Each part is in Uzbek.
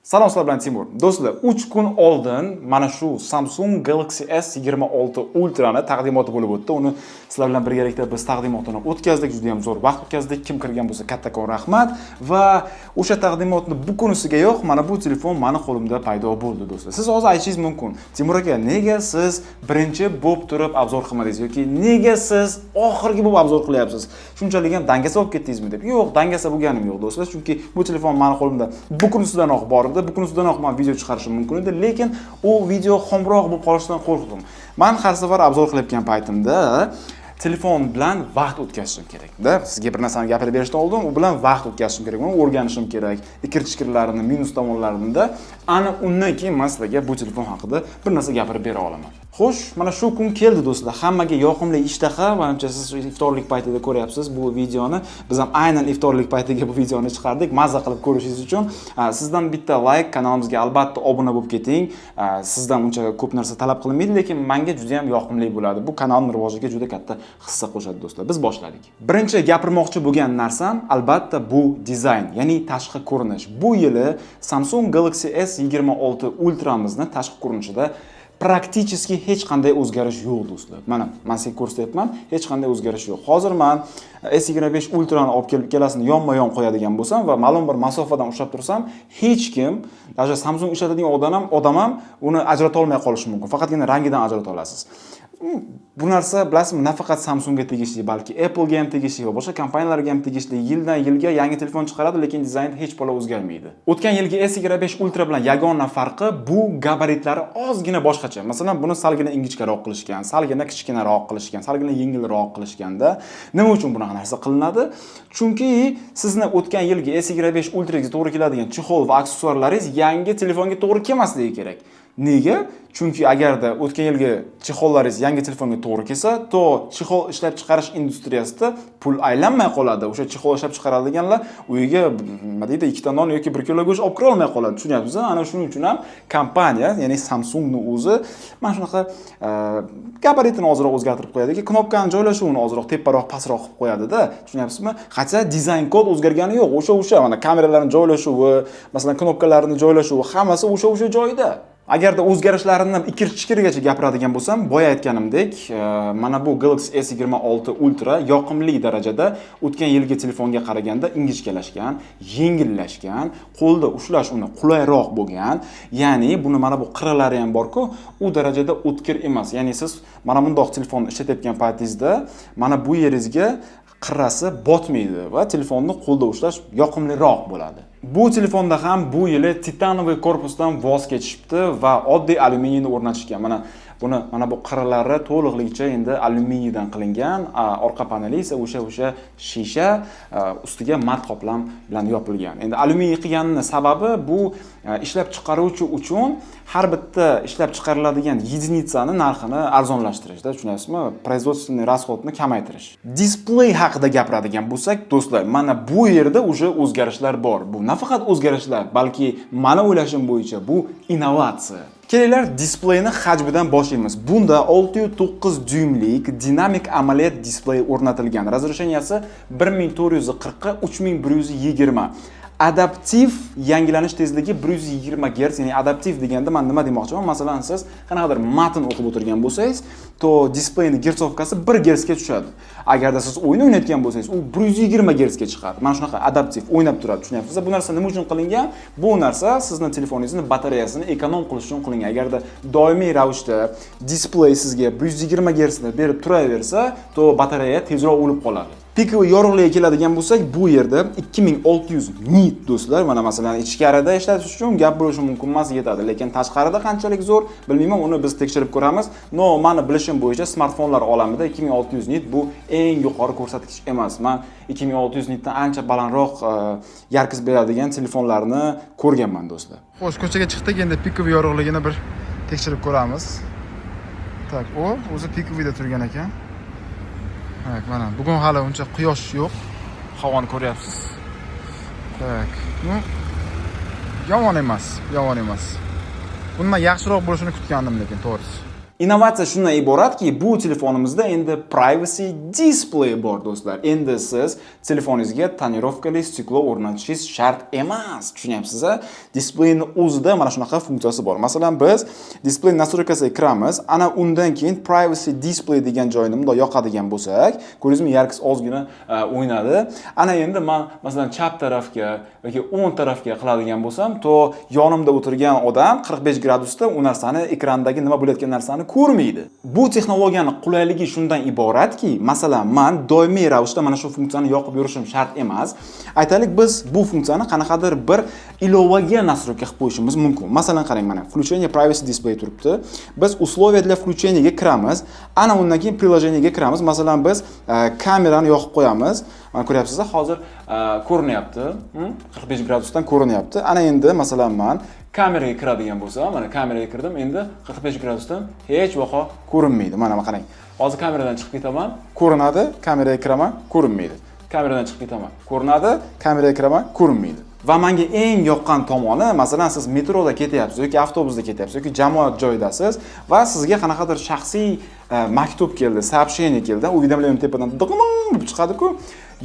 Salom, sizlar bilan Timur. Do'stlar, 3 kun oldin mana shu Samsung Galaxy S26 Ultra'ni taqdimoti bo'lib o'tdi. Uni sizlar bilan birgalikda biz taqdimotini o'tkazdik, juda ham zo'r vaqt o'tkazdik. Kim kirgan bo'lsa, kattakon rahmat va o'sha taqdimotni bu kunisigayoq mana bu telefon mani qo'limda paydo bo'ldi, do'stlar. Siz hozir aytishingiz mumkin: "Timur aka, nega siz birinchi bo'lib turib обзор qilmadingiz yoki nega siz oxirgi bo'lib обзор qilyapsiz? Shunchalik ham dangasa bo'lib ketdingizmi?" deb. Yo'q, dangasa bo'lganim yo'q, do'stlar, chunki bu telefon mani qo'limda bu kunisidanoq bor edi. Bu kunisidanoq man video chiqarishim mumkin edi, lekin u video xomroq bo'lib qolishidan qo'rqdim. Man har safar обзор qilayotgan paytimda telefon bilan vaqt o'tkazishim kerak-da. Sizga bir narsani gapirib berishdan oldin u bilan vaqt o'tkazishim kerak, uni o'rganishim kerak, ikir chikirlarini, minus tomonlarini. Ana undan keyin man sizlarga bu telefon haqida bir narsa gapirib bera olaman. Xo'sh, mana shu kun keldi, do'stlar. Hammaga yoqimli ishtaha. Manimcha, siz iftorlik paytida ko'ryapsiz bu videoni. Biz ham aynan iftorlik paytiga bu videoni chiqardik, mazza qilib ko'rishingiz uchun. Sizdan bitta layk, kanalimizga albatta obuna bo'lib keting. Sizdan uncha ko'p narsa talab qilinmaydi, lekin menga juda ham yoqimli bo'ladi. Bu kanalning rivojiga juda katta hissa qo'shadi, do'stlar. Biz boshladik. Birinchi gapirmoqchi bo'lgan narsam, albatta, bu dizayn, ya'ni tashqi ko'rinish. Bu yili Samsung Galaxy S26 Ultramizni tashqi ko'rinishida практически hech qanday o'zgarish yo'q, do'stlar. Mana, man sizga ko'rsatyapman, hech qanday o'zgarish yo'q. Hozir man S25 Ultrani olib kelib ikkalasini yonma-yon qo'yadigan bo'lsam va ma'lum bir masofadan ushlab tursam, hech kim, даже Samsung ishlatadigan odam ham uni ajrata olmay qolishi mumkin. Faqatgina rangidan ajrata olasiz. Bu narsa, bilasizmi, nafaqat Samsungga tegishli, balki Apple'ga ham tegishli va boshqa kompaniyalarga ham tegishli. Yildan yilga yangi telefon chiqaradi, lekin dizayn hech balo o'zgarmaydi. O'tgan yilgi S25 Ultra bilan yagona farqi bu gabaritlari ozgina boshqacha. Masalan, buni salgina ingichkaroq qilishgan, salgina kichkinaroq qilishgan, salgina yengilroq qilishganda. Nima uchun bunaqa narsa qilinadi? Chunki sizni o'tgan yilgi S25 Ultraga to'g'ri keladigan чехол va aksessuarlaringiz yangi telefonga to'g'ri kelmasligi kerak. Nega? Chunki agarda o'tgan yilgi чехол laringiz yangi telefonga to'g'ri kelsa, то чехол ishlab chiqarish industriyasida pul aylanmay qoladi. O'sha чехол ishlab chiqaradiganlar uyiga, nima deydi, ikkita non yoki 1 kilo go'sht olib kira olmay qoladi. Tushunyapsiz? Ana shuning uchun ham kompaniya, ya'ni Samsungni o'zi mana shunaqa gabaritini ozroq o'zgartirib qo'yadiki, knopkani joylashuvini ozroq teparoq, pastroq qilib qo'yadi-da. Tushunyapsizmi? Хотя dizayn kod o'zgargani yo'q. O'sha mana kameralarning joylashuvi, masalan, knopkalarning joylashuvi, hammasi o'sha joyida. Agarda o'zgarishlarini ikir chikirigacha gapiradigan bo'lsam, boya aytganimdek, mana bu Galaxy S26 Ultra yoqimli darajada o'tgan yilgi telefonga qaraganda ingichkalashgan, yengillashgan, qo'lda ushlash uni qulayroq bo'lgan. Ya'ni buni mana bu qirralari ham bor-ku, u darajada o'tkir emas. Ya'ni siz mana bundoq telefonni ishlatayotgan paytingizda mana bu yeringizga qirrasi botmaydi va telefonni qo'lda ushlash yoqimliroq bo'ladi. Bu telefonda ham bu yili титановый korpusdan voz kechishibdi va oddiy alyuminiyni o'rnatishgan. Mana buni, mana bu qirralari to'liqligicha endi alyuminiydan qilingan, orqa paneli esa o'sha shisha, ustiga mat qoplam bilan yopilgan. Endi alyuminiy qilganini sababi bu ishlab chiqaruvchi uchun har bitta ishlab chiqariladigan единица ni narxini arzonlashtirishda, tushunyapsizmi? Производственный расход ni kamaytirish. Displey haqida gapiradigan bo'lsak, do'stlar, mana bu yerda уже o'zgarishlar bor. Bu nafaqat o'zgarishlar, balki mani o'ylashim bo'yicha bu innovatsiya. Kelinglar, displeyni hajmidan boshlaymiz. Bunda 6,9 dyuymlik dinamik AMOLED displey o'rnatilgan. Разрешения si 1440 ga 3120. Adaptiv yangilanish tezligi 120 Hz, ya'ni adaptiv deganda man nima demoqchiman? Masalan, siz qanaqadir matn o'qib o'tirgan bo'lsangiz, то displeyni герцовка si 1 Hz ga tushadi. Agarda siz o'yin o'ynayotgan bo'lsangiz, u 120 Hz ga chiqadi. Mana shunaqa adaptiv o'ynab turadi, tushunyapsizmi? Bu narsa nima uchun qilingan? Bu narsa sizni telefoningizni batareyasini эконом qilish uchun qilingan. Agarda doimiy ravishda displey sizga 120 Hz ni berib turaversa, то batareya tezroq o'lib qoladi. Пиковый yorug'ligiga keladigan bo'lsak, bu yerda 2600 nit, do'stlar. Mana, masalan, ichkarida ishlatish uchun gap bo'lishi mumkin emas, yetadi. Lekin tashqarida qanchalik zo'r, bilmayman, uni biz tekshirib ko'ramiz. Но, mani bilishim bo'yicha smartfonlar olamida 2600 nit bu eng yuqori ko'rsatkich emas. Men 2600 nitdan ancha balandroq яркость beradigan telefonlarni ko'rganman, do'stlar. Xo'sh, ko'chaga chiqdik, endi пиковый yorug'ligini bir tekshirib ko'ramiz. Так, u o'zi пиковый da turgan ekan. Так, mana bugun hali uncha quyosh yo'q. Havoni ko'ryapsiz. Так, ну, yomon emas, yomon emas. Bundan yaxshiroq bo'lishini kutgandim lekin, to'g'risi. Innovatsiya shundan iboratki, bu telefonimizda endi privacy display bor, do'stlar. Endi siz telefoningizga тонировка li стекло o'rnatishingiz shart emas. Tushunyapsiz a? Displeyni o'zida mana shunaqa funksiyasi bor. Masalan, biz displey настройка siga kiramiz, ana undan keyin privacy display degan joyini bundoq yoqadigan bo'lsak, ko'rdingizmi, яркость ozgina o'ynadi. Ana endi man, masalan, chap tarafga yoki o'ng tarafga qiladigan bo'lsam, to yonimda o'tirgan odam 45 gradusda u narsani, ekrandagi nima bo'layotgan narsani ko'rmaydi. Bu texnologiyani qulayligi shundan iboratki, masalan, man doimiy ravishda mana shu funksiyani yoqib yurishim shart emas. Aytaylik, biz bu funksiyani qanaqadir bir ilovaga настройка qilib qo'yishimiz mumkin. Masalan, qarang, mana включение privacy display turibdi. Biz условия для включения ga kiramiz. Ana undan keyin приложение ga kiramiz. Masalan, biz kamerani yoqib qo'yamiz. Mana ko'ryapsiz, hozir ko'rinyapti. 45 gradusdan ko'rinyapti. Ana endi, masalan, man kameraga kiradigan bo'lsam, mana kameraga kirdim, endi 45 gradusdan hech vaqo ko'rinmaydi. Mana qarang. Hozir kameradan chiqib ketaman, ko'rinadi, kameraga kiraman, ko'rinmaydi. Kameradan chiqib ketaman, ko'rinadi, kameraga kiraman, ko'rinmaydi. Va menga eng yoqqan tomoni, masalan, siz metroda ketyapsiz yoki avtobusda ketyapsiz yoki jamoat joyidasiz va sizga qanaqadir shaxsiy maktub keldi, сообщение keldi, уведомление tepadan dig'ing deb chiqadi-ku.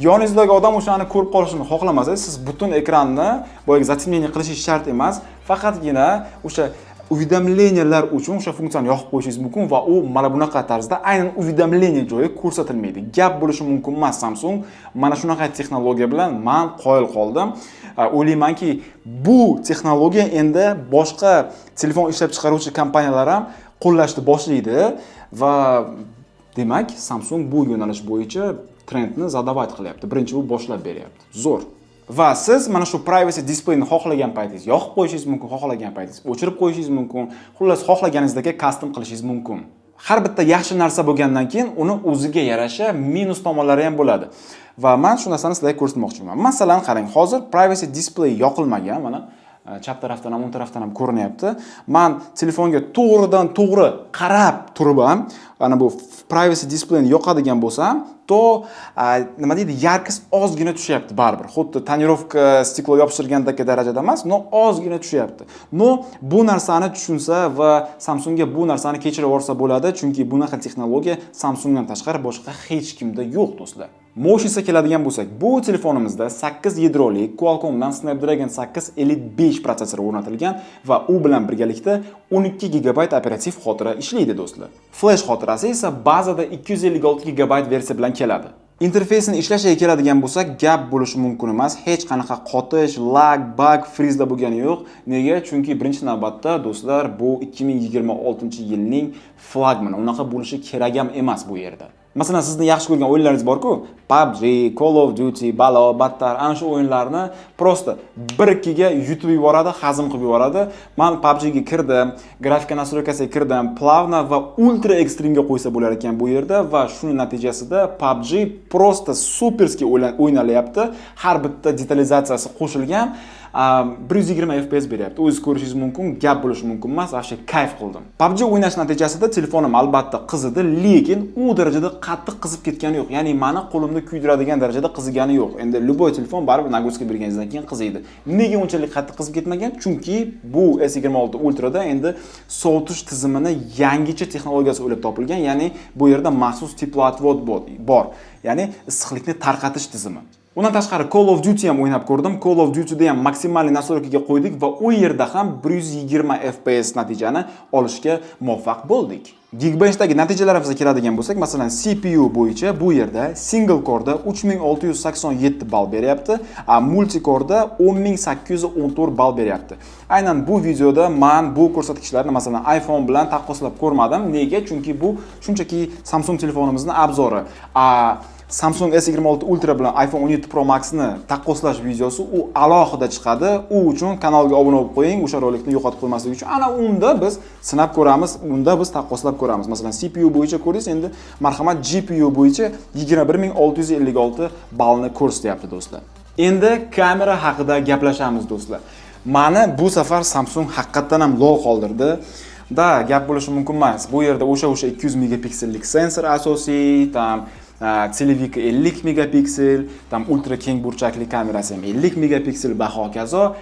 Yoningizdagi odam o'shani ko'rib qolishini xohlamasangiz, siz butun ekranni boyagi затемнение qilishingiz shart emas, faqatgina o'sha уведомления lar uchun o'sha funksiyani yoqib qo'yishingiz mumkin va u mana bunaqa tarzda aynan уведомление joyi ko'rsatilmaydi. Gap bo'lishi mumkin emas. Samsung mana shunaqa texnologiya bilan man qoyil qoldim. O'ylaymanki, bu texnologiya endi boshqa telefon ishlab chiqaruvchi kompaniyalar ham qo'llashni boshlaydi va demak, Samsung bu yo'nalish bo'yicha trendni задавать qilyapti. Birinchi bu boshlab beryapti. Zo'r. Va siz mana shu privacy displayni xohlagan paytingiz yoqib qo'yishingiz mumkin, xohlagan paytingiz o'chirib qo'yishingiz mumkin. Xullas, xohlaganingizdagi custom qilishingiz mumkin. Har bitta yaxshi narsa bo'lgandan keyin uni o'ziga yarasha minus tomonlari ham bo'ladi. Va man shu narsani sizlarga ko'rsatmoqchiman. Masalan, qarang, hozir privacy display yoqilmagan, mana chap tarafdan ham, o'ng tarafdan ham ko'rinyapti. Man telefonga to'g'ridan to'g'ri qarab turib ham ana bu privacy displayni yoqadigan bo'lsam, to nima deydi, яркость ozgina tushyapti baribir. Xuddi тонировка стекло yopishtirgandagi darajada emas, но ozgina tushyapti. Но bu narsani tushunsa va Samsungga bu narsani kechirib yuborsa bo'ladi, chunki bunaqa texnologiya Samsungdan tashqari boshqa hech kimda yo'q, do'stlar. Мощность ga keladigan bo'lsak, bu telefonimizda 8 yadroli Qualcomm'dan Snapdragon 8 Elite 5 protsessori o'rnatilgan va u bilan birgalikda 12 GB operativ xotira ishlaydi, do'stlar. Flash xotirasi esa bazada 256 GB versiya bilan keladi. Interfeysini ishlashiga keladigan bo'lsak, gap bo'lishi mumkin emas. Hech qanaqa qotish, lag, баг, freeze lar bo'lgani yo'q. Nega? Chunki birinchi navbatda, do'stlar, bu 2026-yilning flagmani. Unaqa bo'lishi kerak ham emas bu yerda. Masalan, sizni yaxshi ko'rgan o'yinlaringiz bor-ku, PUBG, Call of Duty, balo, battar, ana shu o'yinlarni просто bir ikkiga yutib yuboradi, hazm qilib yuboradi. Man PUBG ga kirdim, grafika настройка siga kirdim, плавно va ultra extreme ga qo'ysa bo'lar ekan bu yerda va shuning natijasida PUBG просто суперский o'ynalyapti. Har bitta detalizatsiyasi qo'shilgan. 120 FPS beryapti. O'zingiz ko'rishingiz mumkin, gap bo'lishi mumkin emas, вообще kayf qildim. PUBG o'ynash natijasida telefonim albatta qizidi, lekin u darajada qattiq qizib ketgani yo'q. Ya'ni mani qo'limni kuydiradigan darajada qizigani yo'q. Endi любой telefon baribir нагрузка berganingizdan keyin qiziydi. Nega unchalik qattiq qizib ketmagan? Chunki bu S26 Ultrada endi sovutish tizimini yangicha texnologiyasi o'ylab topilgan, ya'ni bu yerda maxsus теплоотвод bor. Ya'ni issiqlikni tarqatish tizimi. Undan tashqari Call of Duty ham o'ynab ko'rdim. Call of Duty'da ham maksimal настройка ga qo'ydik va u yerda ham 120 FPS natijani olishga muvaffaq bo'ldik. Geekbenchdagi natijalarimizga keladigan bo'lsak, masalan, CPU bo'yicha bu yerda single core'da 3687 ball beryapti, a multi core'da 10814 ball beryapti. Aynan bu videoda man bu ko'rsatkichlarni, masalan, iPhone bilan taqqoslab ko'rmadim. Nega? Chunki bu shunchaki Samsung telefonimizning обзор i. A Samsung S26 Ultra bilan iPhone 17 Pro Max'ni taqqoslash videosi u alohida chiqadi. U uchun kanalga obuna bo'lib qo'ying, o'sha rolikni yo'qotib qo'ymaslik uchun. Ana unda biz sinab ko'ramiz, unda biz taqqoslab ko'ramiz. Masalan, CPU bo'yicha ko'rdingiz, endi marhamat, GPU bo'yicha 21656 ballni ko'rsatyapti, do'stlar. Endi kamera haqida gaplashamiz, do'stlar. Mani bu safar Samsung haqiqatdan ham lol qoldirdi. Да, gap bo'lishi mumkin emas. Bu yerda o'sha 200 megapiksellik sensor asosiy, там целевик 50 megapiksel, там ultra keng burchakli kamerasi ham 50 megapiksel va hokazo.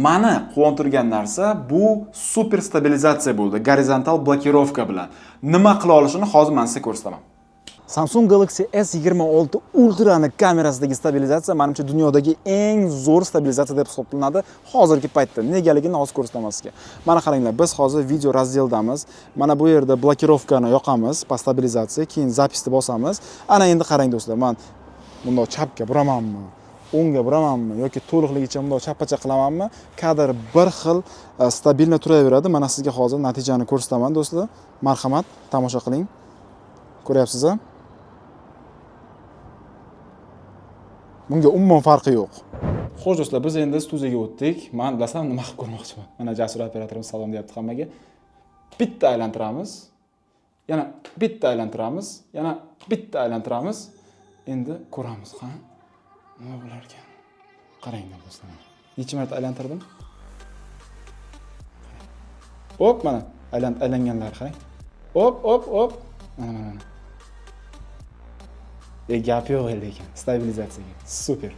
Mani quvontirgan narsa bu super stabilizatsiya bo'ldi, gorizontal blokirovka bilan. Nima qila olishini hozir men sizga ko'rsataman. Samsung Galaxy S26 Ultra'ni kamerasidagi stabilizatsiya menimcha dunyodagi eng zo'r stabilizatsiya deb hisoblanadi hozirgi paytda. Negaligini hozir ko'rsataman sizga. Mana qaranglar, biz hozir video раздел damiz. Mana bu yerda blokirovkani yoqamiz, по stabilizatsiya, keyin запись ni bosamiz. Ana endi qarang do'stlar, men bundoq chapga buramanmi, o'ngga buramanmi yoki to'liqligicha bundoq chappacha qilamanmi, kadr bir xil стабильно turaveradi. Mana sizga hozir natijani ko'rsataman do'stlar. Marhamat, tomosha qiling. Ko'ryapsiz a? Bunga umuman farqi yo'q. Xo'sh do'stlar, biz endi studiyaga o'tdik. Men bilasam nima qilib ko'rmoqchiman. Mana Jasur operatorimiz salom deyapti hammaga. Bitta aylantiramiz. Yana bitta aylantiramiz. Yana bitta aylantiramiz. Endi ko'ramiz, ha? Nima bo'lar ekan? Qaranglar do'stlar. Necha marta aylantirdim? Hop, mana aylanganlar qarang. Hop, hop, hop. Mana, mana, mana. Gap yo'q lekin stabilizatsiyaga. Super.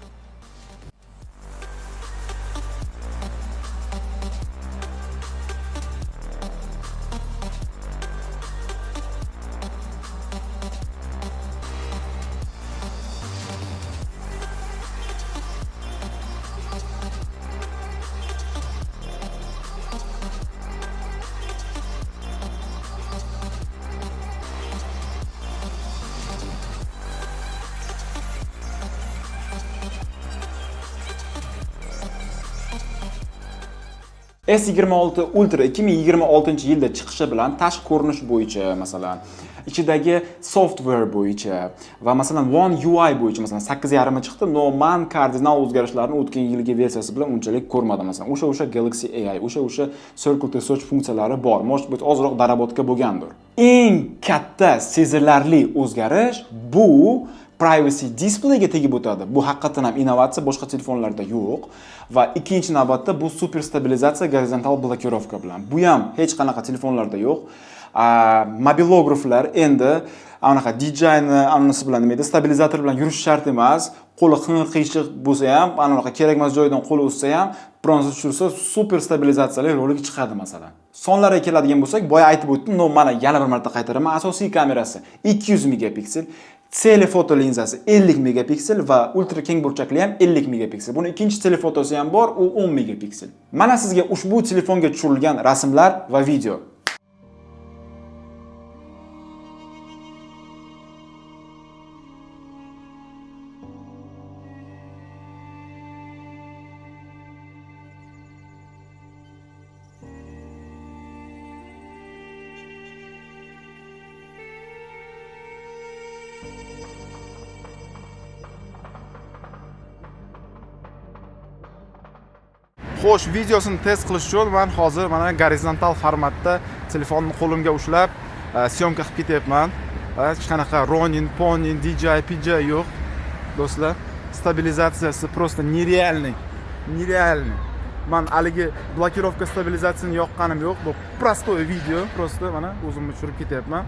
S26 Ultra 2026-yilda chiqishi bilan tashqi ko'rinish bo'yicha, masalan, ichidagi software bo'yicha va masalan One UI bo'yicha, masalan 8.5 chiqdi, но man kardinal o'zgarishlarni o'tgan yilgi versiyasi bilan unchalik ko'rmadim. Masalan, o'sha Galaxy AI, o'sha Circle to Search funksiyalari bor. Может быть, ozroq доработка bo'lgandir. Eng katta sezilarli o'zgarish bu privacy displayga tegib o'tadi. Bu haqiqatan ham innovatsiya, boshqa telefonlarda yo'q. Va ikkinchi navbatda bu super stabilizatsiya gorizontal blokirovka bilan. Bu ham hech qanaqa telefonlarda yo'q. Mobilograflar endi anaqa DJI'ni anisi bilan nima edi, stabilizator bilan yurish shart emas. Qo'li qing'ir qiyshiq bo'lsa ham, anaqa kerak emas joyidan qo'li uzsa ham, bironsa tushirsa super stabilizatsiyali rolik chiqadi masalan. Sonlarga keladigan bo'lsak, boya aytib o'tdim, но mana yana bir marta qaytaraman. Asosiy kamerasi 200 megapiksel, telefoto linzasi 50 megapiksel va ultra keng burchakli ham 50 megapiksel. Buni ikkinchi telefotosi ham bor, u 10 megapiksel. Mana sizga ushbu telefonga tushirilgan rasmlar va video. Xo'sh, videosini test qilish uchun men hozir mana gorizontal formatda telefonni qo'limga ushlab syomka qilib ketyapman. Hech qanaqa Ronin, Ponin, DJI, PJ yo'q. Do'stlar, stabilizatsiyasi просто нереальный. Нереальный. Men haligi blokirovka stabilizatsiyani yoqqanim yo'q. Bu простой video, просто mana o'zimni tushirib ketyapman.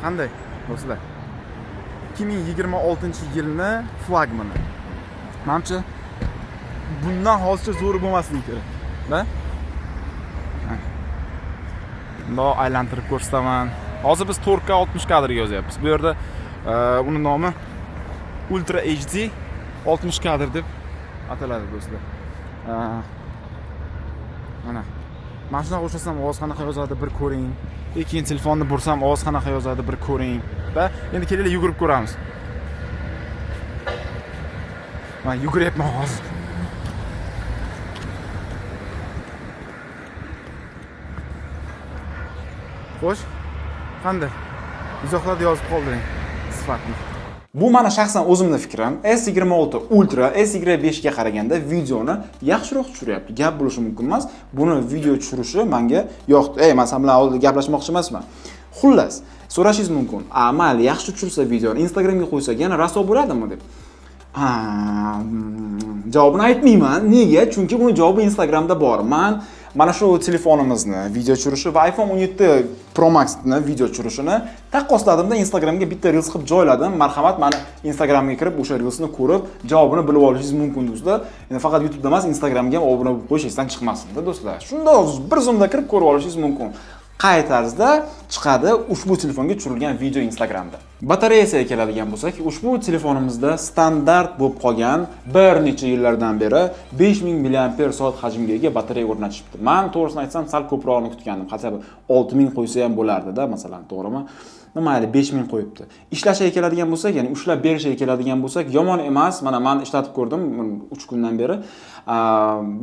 Qanday, do'stlar? 2026-yilni flagmani. Menimcha bundan hozircha zo'ri bo'lmasligi kerak. Da? Bundoq aylantirib ko'rsataman. Hozir biz 4K 60 kadrga yozyapmiz. Bu yerda uni nomi Ultra HD 60 kadr deb ataladi do'stlar. Mana. Mana shunaqa o'xshasam ovoz qanaqa yozadi bir ko'ring. Keyin telefonni bursam ovoz qanaqa yozadi bir ko'ring. Va endi kelinglar yugurib ko'ramiz. Mana yuguryapman hozir. Xo'sh, qanday? Izohlarda yozib qoldiring. Sifatli. Bu meni shaxsan o'zimni fikrim. S26 Ultra S25 ga qaraganda videoni yaxshiroq tushiryapti. Gap bo'lishi mumkin emas. Buni video tushirishi menga yoqdi. Ey, men sen bilan oldin gaplashmoqchi emasman. Xullas, so'rashingiz mumkin. A, mayli, yaxshi tushirsa videoni Instagramga qo'ysak yana raso bo'ladimi deb. Javobini aytmayman. Nega? Chunki buni javobi Instagramda bor. Man mana shu telefonimizni video tushirishi va iPhone 17 Pro Maxni video tushirishini taqqosladimda, Instagramga bitta reels qilib joyladim. Marhamat, mani Instagramga kirib, o'sha reelsni ko'rib, javobini bilib olishingiz mumkin, do'stlar. Endi faqat YouTube'da emas, Instagramga ham obuna bo'lib qo'yish esdan chiqmasin-da, do'stlar. Shundoq bir zumda kirib ko'rib olishingiz mumkin, qay tarzda chiqadi ushbu telefonga tushirilgan video Instagramda. Batareyasiga keladigan bo'lsak, ushbu telefonimizda standart bo'lib qolgan, bir necha yillardan beri 5000 mAh hajmga ega batareya o'rnatishibdi. Man to'g'risini aytsam, sal ko'prog'ini kutgandim. Хотя бы 6000 qo'ysa ham bo'lardi-da, masalan, to'g'rimi? Ну, mayli, 5000 qo'yibdi. Ishlashiga keladigan bo'lsak, ya'ni ushlab berishiga keladigan bo'lsak, yomon emas. Mana men ishlatib ko'rdim 3 kundan beri.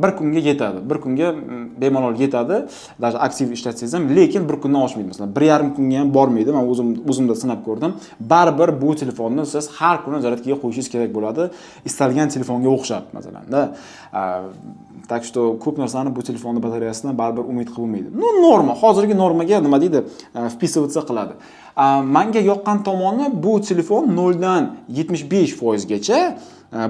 Bir kunga yetadi. Bir kunga bemalol yetadi. Даже aktiv ishlatsangiz ham, lekin bir kundan oshmaydi. Masalan, 1,5 kunga ham bormaydi. Men o'zim o'zimda sinab ko'rdim. Baribir bu telefonni siz har kuni zaryadkaga qo'yishingiz kerak bo'ladi. Istalgan telefonga o'xshab, masalan-da. Так что ko'p narsani bu telefonni batareyasidan baribir umid qilib bo'lmaydi. Ну, norma, hozirgi normaga, nima deydi, вписываться qiladi. Manga yoqqan tomoni, bu telefon 0 dan 75 foizgacha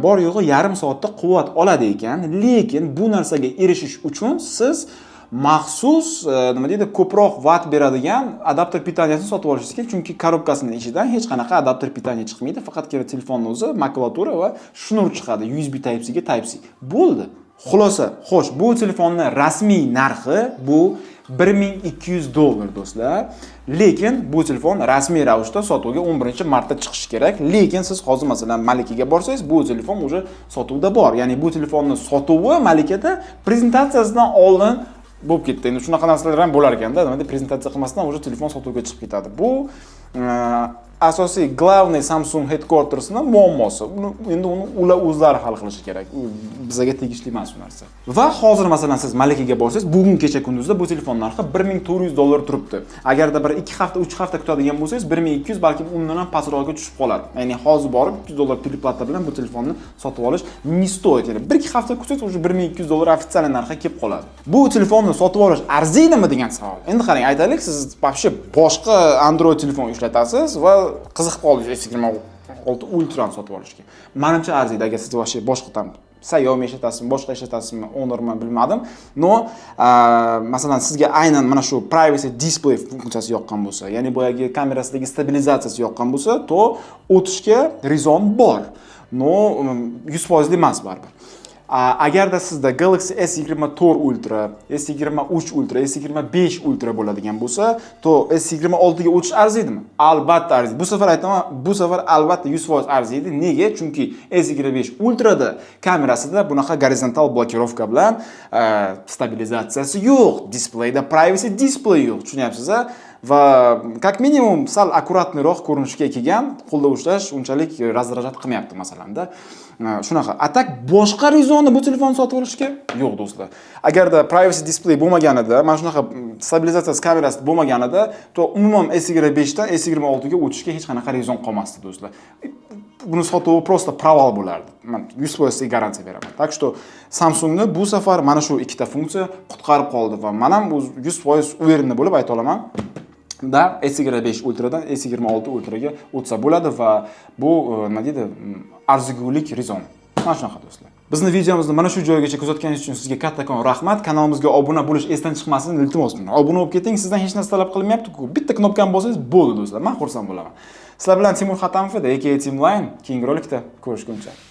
bor yo'g'i yarim soatda quvvat oladi ekan, lekin bu narsaga erishish uchun siz maxsus nima deydi, ko'proq vatt beradigan adapter питания sini sotib olishingiz kerak, chunki коробка sini ichidan hech qanaqa adapter питания chiqmaydi, faqatgina telefonni o'zi, makulatura va shnur chiqadi, USB Type C ga Type C. Bo'ldi. Xulosa, xo'sh, bu telefonni rasmiy narxi bu 1200 dollar, do'stlar. Lekin bu telefon rasmiy ravishda sotuvga 11 martda chiqishi kerak. Lekin siz hozir, masalan, Malikaga borsangiz, bu telefon уже sotuvda bor. Ya'ni bu telefonni sotuvi Malikada prezentatsiyasidan oldin bo'lib ketdi. Endi shunaqa narsalar ham bo'lar ekanda, nima deb, prezentatsiya qilmasdan уже telefon sotuvga chiqib ketadi. Bu asosiy, главный Samsung headquartersini muammosi. Uni endi uni ular o'zlari hal qilishi kerak. U bizga tegishli emas u narsa. Va hozir, masalan, siz Malikaga borsangiz, bugun kecha kunduzda bu telefon narxi 1400 dollar turibdi. Agarda bir 2 hafta, 3 hafta kutadigan bo'lsangiz, 1200, balkim undan ham pastroqga tushib qolar. Ya'ni hozir borib 200 dollar переплата bilan bu telefonni sotib olish не стоит. Ya'ni 1-2 hafta kutsangiz, уже 1200 dollar официальный narxi kelib qoladi. Bu telefonni sotib olish arziydimi degan savol. Endi qarang, aytaylik, siz вообще boshqa Android telefon ishlatasiz va qiziqib qoldingiz S26 Ultrani sotib olishga. Manimcha, arziydi, agar siz вообще boshqa там Xiaomi ishlatasizmi, boshqa ishlatasizmi, Honormi, bilmadim. Но, masalan, sizga aynan mana shu privacy display funksiyasi yoqqan bo'lsa, ya'ni boyagi kamerasidagi stabilizatsiyasi yoqqan bo'lsa, то o'tishga резон bor. Но, 100% emas baribir. Agarda sizda Galaxy S24 Ultra, S23 Ultra, S25 Ultra bo'ladigan bo'lsa, то S26 ga o'tish arziydimi? Albatta arziydi. Bu safar aytaman, bu safar albatta 100% arziydi. Nega? Chunki S25 Ultrada kamerasida bunaqa gorizontal blokirovka bilan stabilizatsiyasi yo'q, displeyda privacy display yo'q, tushunyapsiz-a? Va как minimum sal аккуратный roq ko'rinishga kelgan, qo'lda ushlash unchalik раздражать qilmayapti, masalanda. Shunaqa. А так boshqa резон i bu telefonni sotib olishga yo'q, do'stlar. Agarda privacy display bo'lmaganida, mana shunaqa stabilizatsiyasi kamerasi bo'lmaganida, то umuman S25 dan S26 ga o'tishga hech qanaqa резон qolmasdi, do'stlar. Buni sotuvi просто провал bo'lardi. Man 100% sizga garantiya beraman. Так что Samsungni bu safar mana shu ikkita funksiya qutqarib qoldi va men ham 100% уверенный bo'lib ayta olaman. Да, S25 Ultradan S26 Ultraga o'tsa bo'ladi va bu nima deydi, arzigulik резон. Mana shunaqa, do'stlar. Bizni videomizni mana shu joygacha kuzatganingiz uchun sizga kattakon rahmat. Kanalimizga obuna bo'lish esdan chiqmasin, iltimos. Obuna bo'lib keting, sizdan hech narsa talab qilinmayapti-ku. Bitta knopkani bossangiz bo'ldi, do'stlar. Men xursand bo'laman. Sizlar bilan Timur Hatamov edi, aka Teamline. Keyingi rolikda ko'rishguncha.